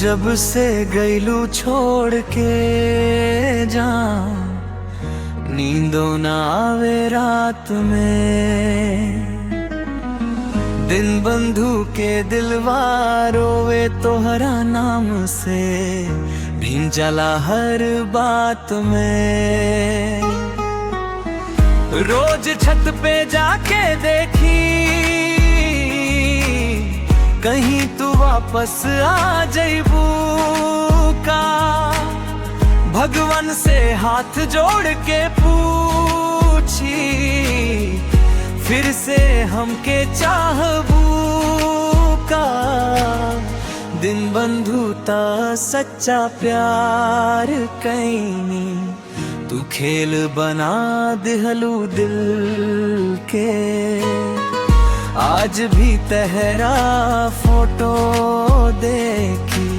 जब से गईलू छोड़ के जा, नींदो ना आवे रात में। दिन बंधु के दिलवा रोवे तोहरा नाम से, भींजला हर बात में। रोज छत पे जाके देखी, कहीं तू वापस आ जईबू का। भगवान से हाथ जोड़ के पूछी, फिर से हमके चाहबू का। दिन बंधु ता सच्चा प्यार कैनी, तू खेल बना दिहलू दिल के। आज भी तहरा फोटो देखी,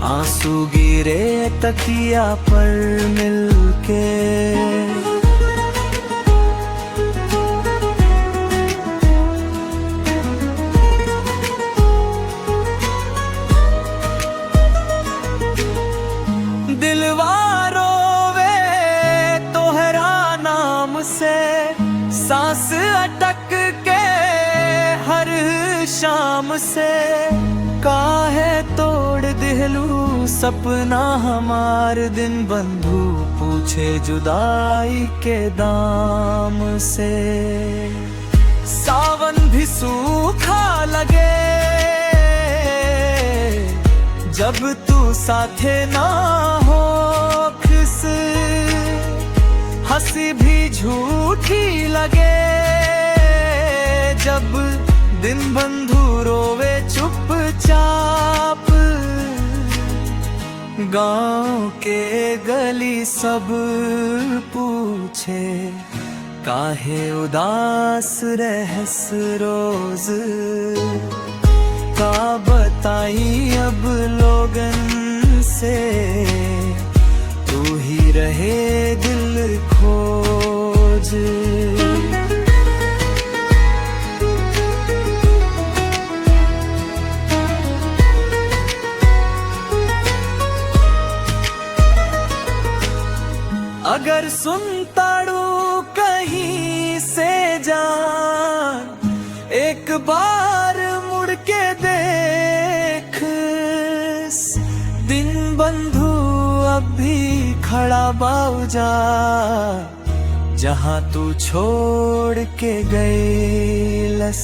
आंसू गिरे तकिया पर मिलके। दिलवा रोवे तोहरा नाम से, सांस अटक के हर शाम से। काहे तोड़ दिहलू सपना हमार, दिन बंधु पूछे जुदाई के दाम से। सावन भी सूखा लगे जब तू साथे ना हो, खिस हंसी भी झूठी लगे जब दिन बंधु रोवे चुपचाप। गांव के गली सब पूछे, काहे उदास रहस रोज। का बताई अब लोगन से, तू ही रहे दिल खोज। अगर सुनताड़ू कहीं से जान, एक बार मुड़ के देख। दिन बंधु अब भी खड़ा बाउजा, जहां तू छोड़ के गई लस।